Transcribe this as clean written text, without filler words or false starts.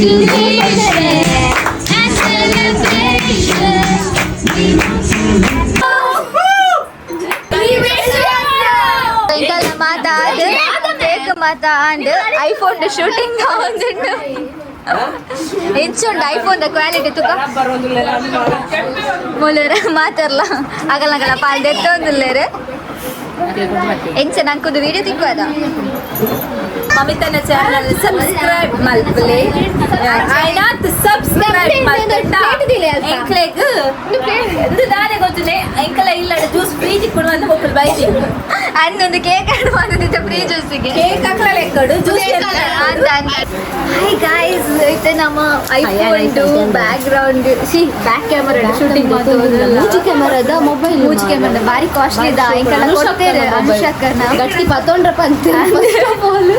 Jubilation and celebration. We wish you ಎಂಕಲ್ನ ಮಾತಾಡ್ cake ಮಾತ ಆಂಡ್ iPhone shooting ಆವೊಂದುಂಡು. ಎಂಚುಂಡು ಐಫೋನ್ ದ ಕ್ವಾಲಿಟಿ ತುಕ? ಮೂಲರ ಮಾತಾರ್ಲ ಅಗಲಗಲ ಪಾಲ್ ದೆತ್ತೊಂದುಲ್ಲೆರ್. ಎಂಚ ನಂಕೊಂದು ವಿಡಿಯೋ ತಿಕ್ಕುವದ? ಮಮಿತನ ಚಾನಲ್ ಸಬ್ಸ್ಕ್ರೈಬ್ ಮಲ್ಪುಲೆ. ಆಯ್ನಾತ್ ಸಬ್ಸ್ಕ್ರೈಬ್ ಮಲ್ತಂಡ ಎಂಕ್ಲೆಗ್ ಇಂದು ದಾನೆ ಗೊತ್ತುನೆ, ಎಂಕಲ ಇಲ್ಲಡ ಜ್ಯೂಸ್ ಫ್ರೀ ತಿಕ್ಕುಡು ಅಂತ ಮೊಕ್ಕಲು ಬೈದಿ. ಅಂದೊಂದು ಕೇಕ್ ಆಡ್ ಬಂದಿದ್ದ ಫ್ರೀ ಜ್ಯೂಸಿಗೆ. ಕೇಕ್ ಅಕ್ಲ ಲೆಕ್ಕಡು, ಜ್ಯೂಸ್. ಹಾಯ್ ಗಾಯ್ಸ್, ಇತ್ತೆ ನಮ್ಮ iPhone back ground C back camera shooting. ಮೂಜಿ ಕ್ಯಾಮರಾದ ಮೊಬೈಲ್. ಮೂಜಿ ಕ್ಯಾಮರಾ ಬಾರಿ ಕಾಸ್ಟ್ಲಿ ಇದ. ಎಂಕಲ ಕೊಡ್ತೇರೆ ಅನುಷಕ್ಕನ. ಗಟ್ಟಿ ಪತ್ತೊಂಡ್ರಪ್ಪ ಅಂತ ಫಸ್ಟ್ ಆಫ್ ಆಲ್.